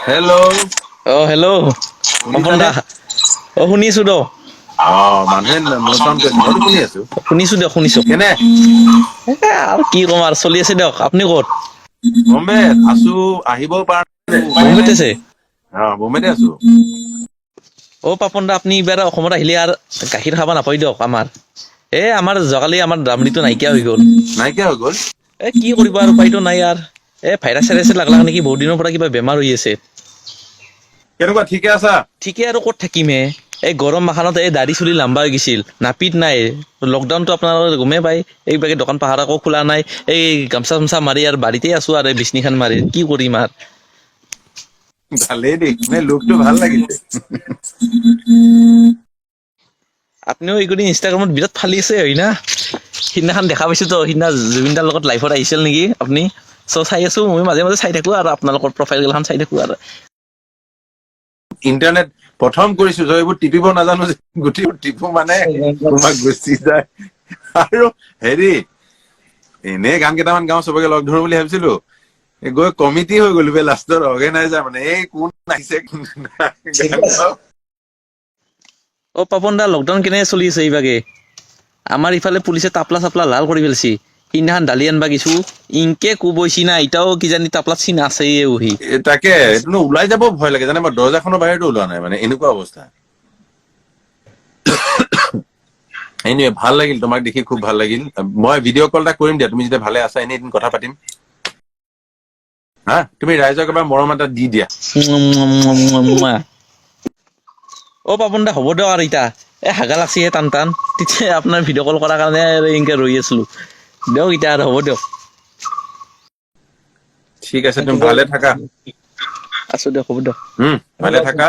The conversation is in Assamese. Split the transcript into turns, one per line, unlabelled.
হেল্ল'।
অ হেল্ল' পাপন
শুনিছানে?
দা। অ শুনিছো দ।
অ, মানুহে ন চাউণ্ড কৰিছে, মইতো শুনি আছো।
শুনিছো দিয়ক, শুনিছো।
কেনে?
এ আৰু কি ক'ম আৰু, চলি আছে দিয়ক। আপুনি ক'ত?
বম্বেত আছো, আহিব পৰা নাই, উপায়
বম্বেত
নাই।
আছে?
অ, বম্বেতে আছো।
অ পাপন দা, আপুনি এইবাৰ অসমত আহিলে আৰু গাখীৰ খাব নাপায় দিয়ক। আমাৰ এ আমাৰ যোৱাকালি আমাৰ দামৰিটো নাইকিয়া হৈ গ'ল।
নাইকিয়া হৈ গ'ল?
এ কি কৰিব আৰু, উপায়তো নাই আৰু। এ ভাইৰাছ চাইৰাছে লাগলাক নেকি, বহুত দিনৰ পৰা কিবা বেমাৰ হৈ আছে।
কেনেকুৱা, ঠিকে আছা?
ঠিকে আৰু ক'ত থাকিম হে। এই গৰম মাখানত এই দাড়ি চুলি লাম্বা হৈ গৈছিল, নাপিত নাই। লকডাউনটো আপোনালোকে গমেই পায়, এইভাগে দোকান পাহাৰ আকৌ খোলা নাই। এই গামচা চামচা মাৰি আৰু বাৰীতে আছো আৰু, এই বিচনীখন মাৰি কি কৰিম আৰু।
ভালেই দেই, মানে লোকটো ভাল লাগিছে।
আপুনিও এইকেইদিন ইনষ্টাগ্ৰামত বিৰাট ফালি আছে হয় না? সিদিনাখন দেখা পাইছো তো, সিদিনা জুবিন দাৰ লগত লাইভত আহিছিল নেকি আপুনি? চ' চাই আছো মই, মাজে মাজে চাই থাকো আৰু, আপোনালোকৰ প্ৰফাইল গিলাখন চাই থাকো আৰু।
ইণ্টাৰনেট প্ৰথম কৰিছো, যে এইবোৰ টিপিব নাজানো যে, গোটেইবোৰ টিপো মানে কোনোবা গুচি যায়। আৰু হেৰি, এনেই গান কেইটামান গাওঁ, চবকে লগ ধৰো বুলি ভাবিছিলো, এই গৈ কমিটি হৈ গ'লো বে লাষ্টত, অৰ্গেনাইজাৰ মানে, এই কোন আহিছে কোন নাই, গান গাওঁ।
অ পাপন দা, লকডাউন কেনেকে চলি আছে এইভাগে? আমাৰ ইফালে পুলিচে তাপলা চাপলা লাল কৰি পেলছি। সিদিনাখন দালি আনবা গেছো, ইনকে কোবইছি না, এটাও কিজানি তাপলাত চিন আছে উহি।
এ তাকে, এইটো ওলাই যাব ভয় লাগে জানে, মই দৰ্জাখনৰ বাহিৰতো ওলোৱা নাই, মানে এনেকুৱা অৱস্থা। এনিৱে, ভাল লাগিল তোমাক দেখি, খুব ভাল লাগিল। মই ভিডিঅ' কল এটা কৰিম দিয়া, তুমি যেতিয়া ভালে আছা এনেই এদিন কথা পাতিম। হা, তুমি ৰাইজক এবাৰ মৰম এটা দি দিয়া।
অ পাপন দা, হ'ব দিয়ক আৰু ইতা, এ হাগা লাগছি হে টান টান, তেতিয়া আপোনাৰ ভিডিঅ' কল কৰাৰ কাৰণে আৰু ইনকে ৰৈ আছিলো। দিয়ক ইতা আৰু, হ'ব দিয়ক।
ঠিক আছে, তুমি ভালে থাকা।
আছো দিয়ক, হ'ব দিয়ক।
ভালে থাকা।